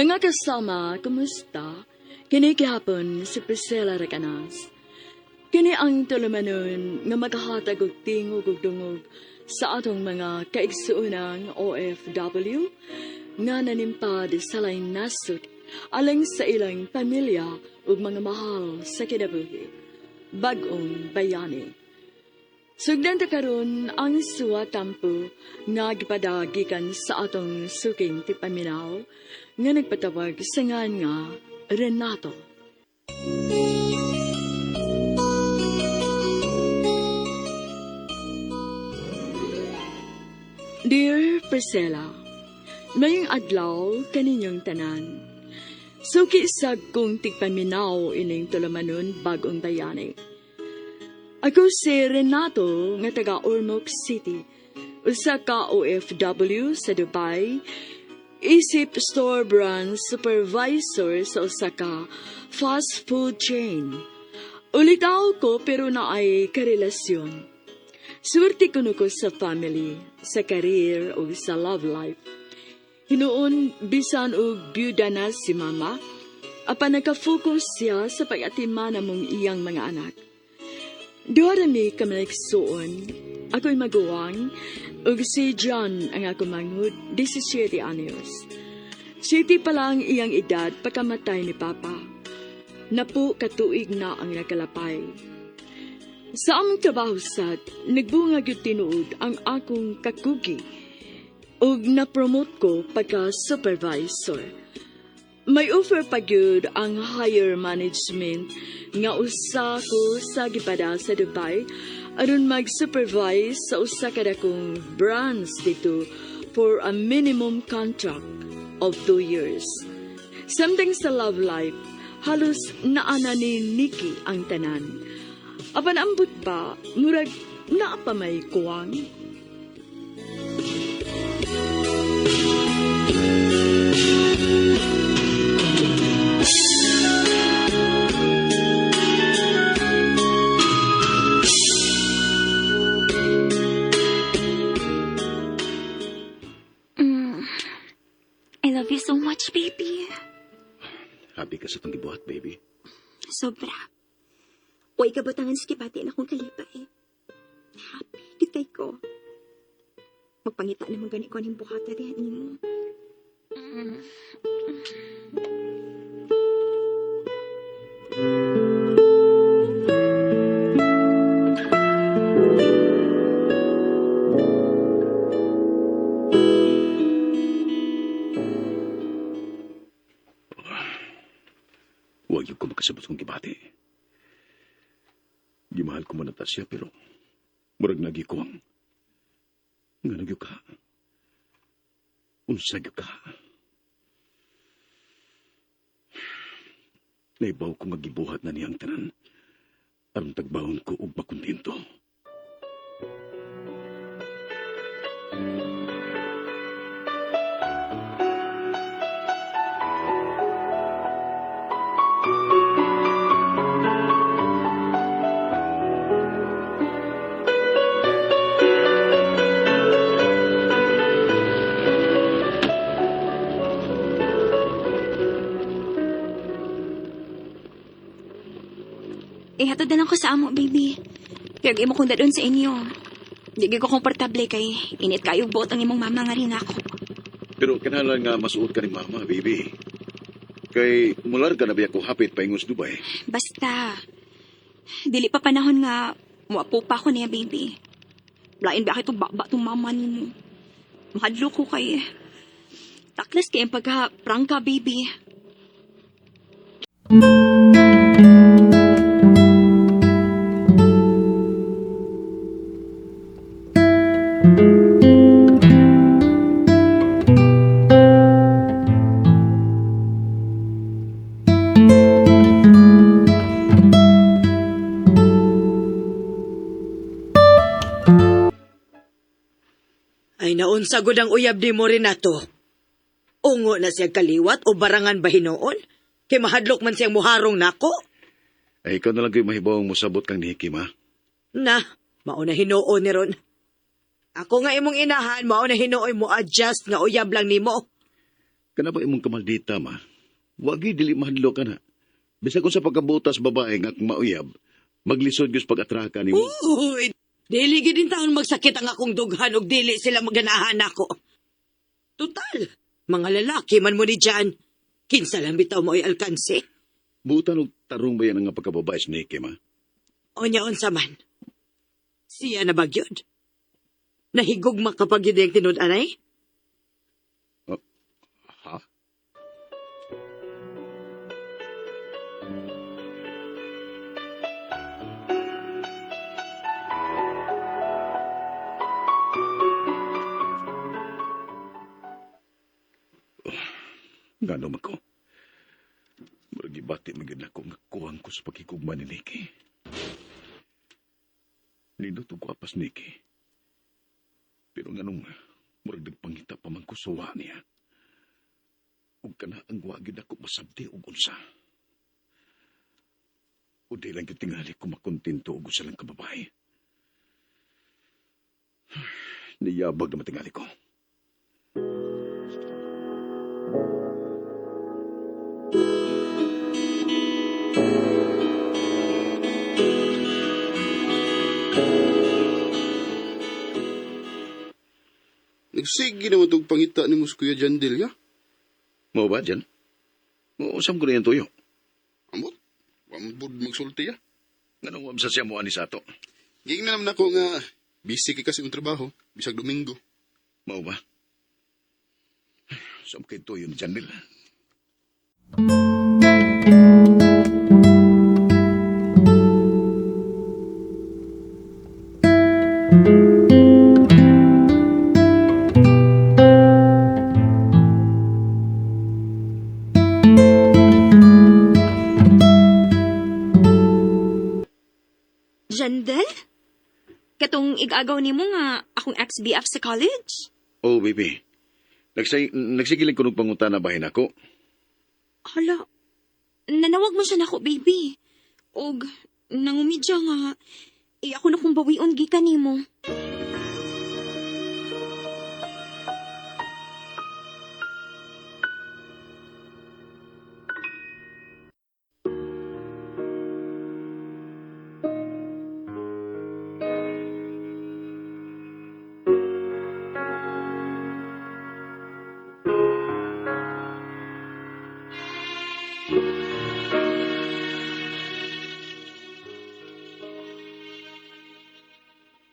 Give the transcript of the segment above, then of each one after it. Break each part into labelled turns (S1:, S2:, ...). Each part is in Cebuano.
S1: Mga kasama, kumusta? Kini gihapon si Priscilla Recanas. Kini ang tulumanon nga maghahatag og tingog ug dungog sa atong mga kaigsuonang OFW nga nanimpad sa laing nasod alang sa ilang pamilya ug mga mahal sa kinabuhi. Bag-ong bayani. Sugdan ta karon ang suwa tampo nga gipada gikan sa atong suking tipaminaw nga nagpatawag sa ngan nga Renato. Dear Priscilla, mayong adlaw kaninyong tanan. Suki sa kong tigpaminaw ining tulumanon bag-ong bayani. Ako si Renato nga taga Ormoc City, usa ka OFW sa Dubai, isip store brand supervisor sa usa ka fast food chain. Ulitaw ko pero naay karelasyon. Swerte kuno ko sa family, sa career o sa love life. Hinuon bisan og byuda na si mama, apan nagka-focus siya sa pag-atiman namong iyang mga anak. Duha ra mi ka mga igsuon, ako'y maguwang, ug si John ang ako manghud, 17 anyos. City pa lang iyang edad pagkamatay ni Papa. Napo katuig na ang nakalapay. Sa among trabaho sad, nagbunga gyud tinuod ang akong kakugi ug na-promote ko pagka supervisor. May offer pa gyud ang higher management nga usa ko sa gipada sa Dubai aron mag-supervise sa usa ka dakong branch dito for a minimum contract of 2 years. Samtang sa love life, halos naana ni Nikki ang tanan. Apan ambot ba, murag naa pa may kuwang?
S2: I love you so much, baby.
S3: Happy ka sa itong gibuhat, baby.
S2: Sobra. Uy, kabutangan sa kibati na akong kalipay. Happy kitay ko. Magpangita naman gani ko ning buhata diyan nimo.
S3: Huwag yung ko makasabot kong gibati. Gimahal ko man na siya, pero murag nagi ko ang nga nagyo ka. Unsa gyud ka. Naibaw ko nga gibuhat na niyang tanan. Aron tagbahon ko og makontento.
S2: Ihatod na lang ko sa amo, baby. Kaya imo kong dadon sa inyo. Di gyud ko komportable kay init kayo buot ang imong mama nga rin ako.
S3: Pero kinahanglan nga masuot ka ni mama, baby. Kay mular ka na biya ko hapit paingon sa Dubai.
S2: Basta, dili pa panahon nga muapo pa ako niya, baby. Lain ba itong baba tong mama nimo? Mahadlo ko kay taklas kay ang pagka-prangka, baby.
S4: Ay naunsa gud ang uyab ni mo Renato. Ungo na siya kaliwat o barangan ba hinuon? Kay mahadlok man siyang muharong nako.
S3: Ay ikaw na lang kayo mahibawang mosabot kang Nikki, ma.
S4: Na, mao na hinuon ni ron. Ako nga imong inahan, mao na hinuoy mo adjust nga uyab lang nimo.
S3: Kana ba imong kamaldita, ma? Wagi dili mahadlo ka na. Bisag kung sa pagkabutas babae nga akong mauyab, maglisod gyud sa pag-atraka nimo.
S4: Uy, dili gid din taon magsakit ang akong dughan og dili sila maganahan ako. Total, mga lalaki man mo ni Jan. Kinsa lang bitaw mo ay alkanse.
S3: Butan og tarong ba yan ang pagkababae si Nikki, ma?
S4: O niya unsa man. Siya na bagyod. Nahigugma kapag yun ang tinud-anay?
S3: Ha? Ngano man ko? Murag gibati man gyud nako nga kuwang ko sa pagkikugma ni Nikki. Nindot og gwapas Nikki. Pero nganong murag nagpangita pa man ko sa wa niya. Ug kana ang wa gyud ako masabti og unsa. O di lang gyud tingali ko makontento og usa lang ka babae. Niyabag na matingali ko.
S5: Nagsige naman itong pangita ni mo si Kuya Jandil, ya?
S3: Mao ba dyan? Usam ko na yan tuyo.
S5: Amot, wambod magsulti, ya.
S3: Nganong wa sa siya mo ani sa ato?
S5: Ging na naman ako nga, busy kay kasi yung trabaho, bisag Domingo.
S3: Mao ba? Usam kay tuyo ni Jandil.
S2: Jandel? Katong igagaw nimo nga akong ex-BF sa college?
S3: Oh, baby. Nagsigiling ko nung pangutana bahin ako.
S2: Hala, nanawag mo siya nako, baby. Og, nangumidya nga, eh ako na kung bawion gikan nimo.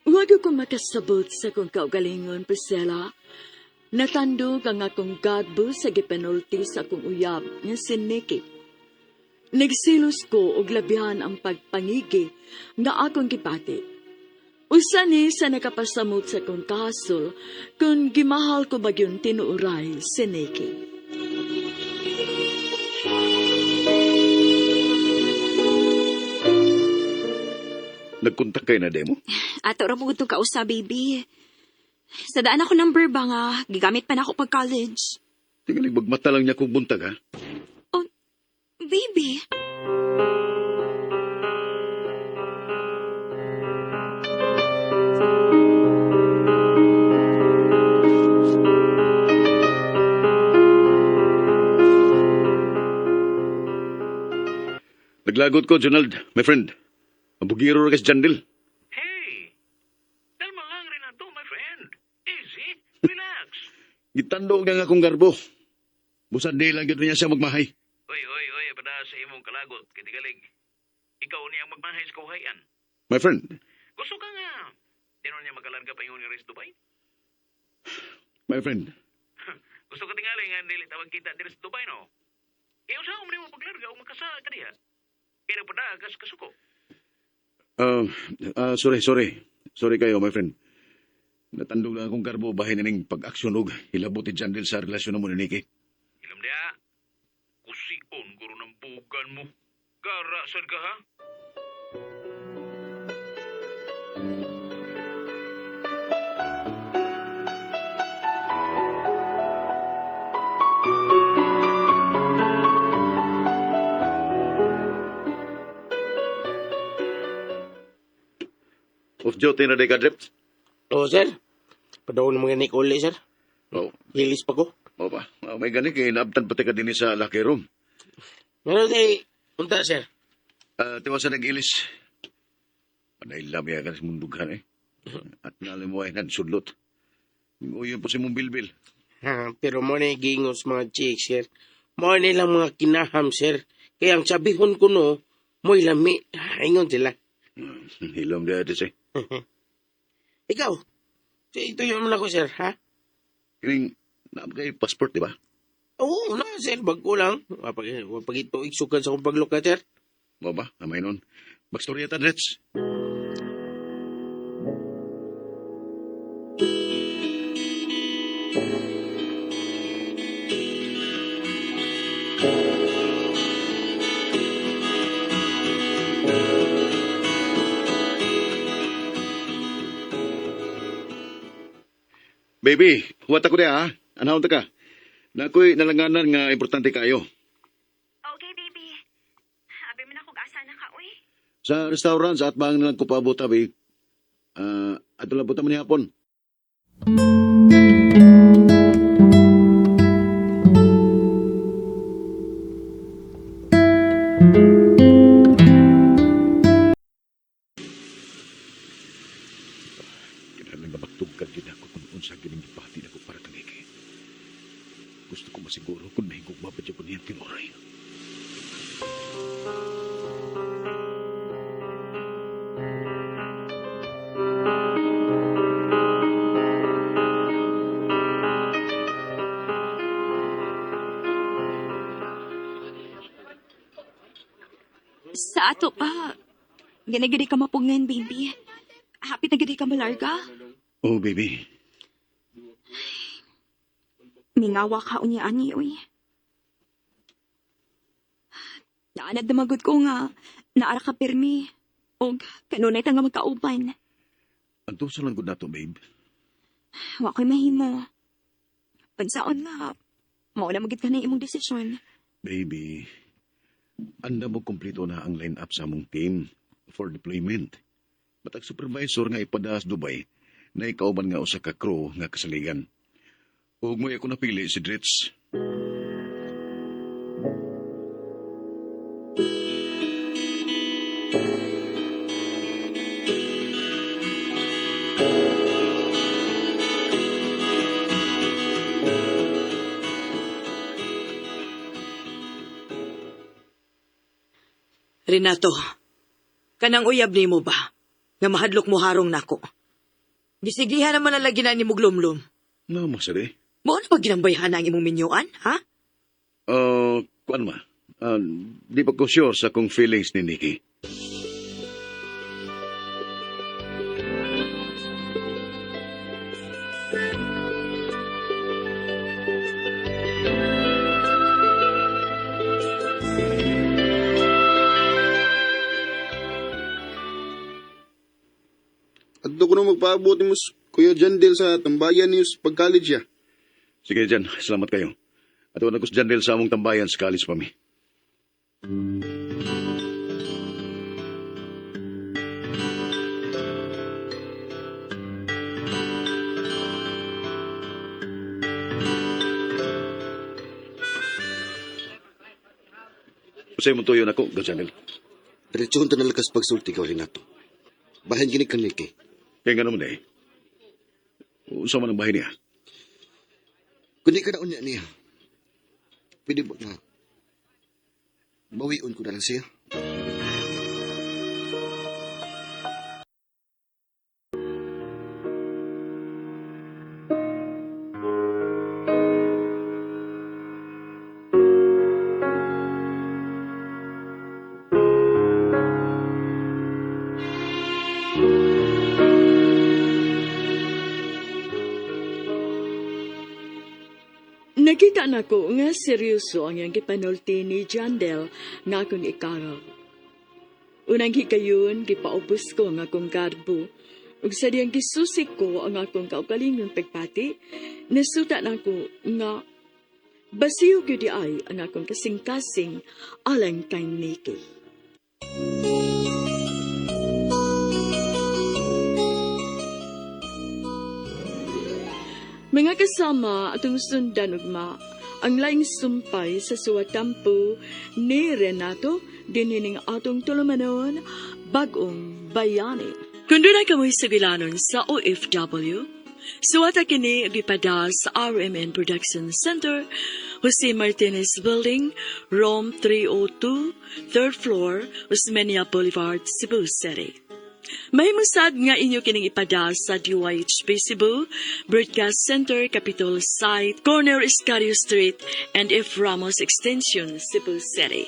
S1: Huwag ko makasabot sa kong kaugalingon, Priscilla. Natandog ang akong gagbo sa gipenulti sa akong uyab nga si Nikki. Nagsilos ko og labihan ang pagpangigi nga akong gibati. Usa ni sa nakapasamot sa akong kasol kung gimahal ko bagyon tinuuray si Nikki.
S3: Nagkontak kay na demo?
S2: Ato ra mo gud kausa, baby. Sa daan ako number ba nga, gigamit pa na ako pag college.
S3: Tingaling magmata lang niya kong buntag, ha?
S2: Oh, baby.
S3: Naglagot ko, Jonald, my friend. Ang bugiro ra kay si Jandil.
S6: Hey! Kalma lang, Renato, my friend. Easy. Relax.
S3: Gitandog niya nga akong garbo. Busan di lang gyud niya siya magmahay.
S6: Oy, oy, oy, pada sa imong kalagot, kitigalig. Ikaw niya ang magmahay sa kawayan.
S3: My friend,
S6: Gusto ka nga. Di na niya magalarga pa ingon nga rin sa Dubai.
S3: my friend.
S6: Gusto ka tingali nga dili tawag kita diri sa Dubai, no? Kaya usaha mo nimo paglarga o magkasa ka diha. Kaya nagpadagas kasuko.
S3: Sorry, sorry. Sorry kayo, my friend. Natandog lang akong garbo bahin ining pag-aksyon og hilabot ni Jandil sa relasyon mo ni Nikki.
S6: Ilam diha. Kusion guro ng bugan mo. Gara sad ka ha?
S3: Off duty na di ka, Drift.
S7: Oo, sir. Padaon mga ni Uli, sir.
S3: Oh,
S7: Hilis pa ko.
S3: O ba, may gani kay naabtan pati ka din sa locker room.
S7: Meron kay, unta, sir.
S3: Tiwasan nag-ilis. Panay lamya ka sa mundughan eh. At nalim mo ay nagsudlot. Uyon po si mong bilbil.
S7: Ha, pero mo na gingos mga chicks, sir. Mo na lang mga kinaham, sir. Kaya ang sabihon ko no, mo'y lami. Ah, ingon sila.
S3: Hilom di ate say.
S7: Ikaw, ito yun mo na ko, sir, ha?
S3: Kining, naam kay passport, di ba?
S7: Oo, na, sir. Bago lang. Wapag ito iksukan sa akong pagluka, sir.
S3: Mo ba? Amay nun. Magstorya ta, Reds. Baby, huwat ako niya ha. Anahon ta ka. Nakoy nalanganan nga importante kayo.
S2: Okay, baby. Abi man ako asa na ka, uy.
S3: Sa restaurant, sa atbang na lang ko paabot, abi. Ah, ato lang man hapon. Kinahanglan nga magtugkad din ako kung unsa gining gipati nako para kaniki. Gusto ko masiguro kung nahigugma ba dyan ko niyang tinuray.
S2: Sa ato pa. Ganagadi ka mapugnan, baby. Hapit na gadi ka malarga.
S3: Oh, baby.
S2: Mingawa ka unya ani, uy. Naanad na magod ko nga, naara ka pirmi. Og kanunay ta nga magkauban.
S3: Ang tusa lang gud nato, babe.
S2: Wa ko'y mahimo. Pansaon nga, mao na magid ka na imong desisyon.
S3: Baby, anda mo kompleto na ang line-up sa among team for deployment. Batag supervisor nga ipada sa Dubai na ikaw man nga usa ka crew nga kasaligan. Ug mo ako napili si Dritz.
S4: Renato, kanang uyab nimo ba? Nga mahadlok mo harong nako. Gisigihan naman ang lagi na ni Muglumlum.
S3: Na mo sir eh.
S4: Mao na ba ginambayhan ang imong minyuan, ha?
S3: Kuan ma. Di pa ko sure sa kong feelings ni Nikki.
S5: Adto ko na magpaabot ni Mus Kuya Jandel sa tambayan ni pag-college ya.
S3: Sige, Jan. Salamat kayo. At wala ko si Janel sa among tambayan sa college pa mi. Usay mo tuyo nako, Janel.
S8: Diretsohon ta nalakas pagsulti ka, Renato. Bahin gini ka, Nicky.
S3: Kaya nga naman eh. Usa man ang bahay niya.
S8: Kung di ka na unya niya, pwede ba nga bawion ko na lang siya?
S1: Nakita na ko nga seryoso ang iyang gipanulti ni Jandel nga akong ikaraw. Unang higayon, gipaubos ko ang akong garbo. Ug sa diyang gisusik ko ang akong kaugalingong pagpati, nasuta na ko nga basiyo gyud di ay ang akong kasing-kasing alang kay Nikki. Mga kasama atong sundan ugma, ang laing sumpay sa suwatampo ni Renato dinining atong tulumanon, Bagong Bayani. Kung doon kamoy sugilanon sa OFW, suwata kini gipada sa RMN Production Center, Jose Martinez Building, Room 302, third floor, Osmeña Boulevard, Cebu City. Mahimusad nga inyo kining ipada sa DYHP Cebu, Broadcast Center, Capitol Site, Corner Escario Street, and F. Ramos Extension, Cebu City.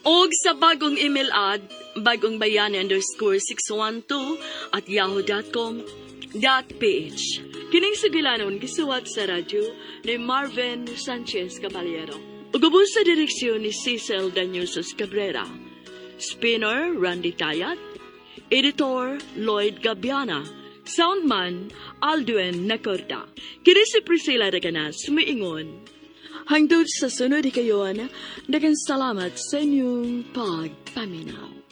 S1: Og sa bagong email ad, bagongbayani_612@yahoo.com.ph. Kining sugilanon gisuwat sa radyo ni Marvin Sanchez Caballero. Ug ubos sa direksyon ni Cecil Daniusos Cabrera. Spinner Randy Tayat. Editor Lloyd Gabiana. Soundman Aldwin Nacorda. Kini si Priscilla Raganas, miingon. Hangtod sa sunod hikayon, daghang salamat sa inyong pagpaminaw.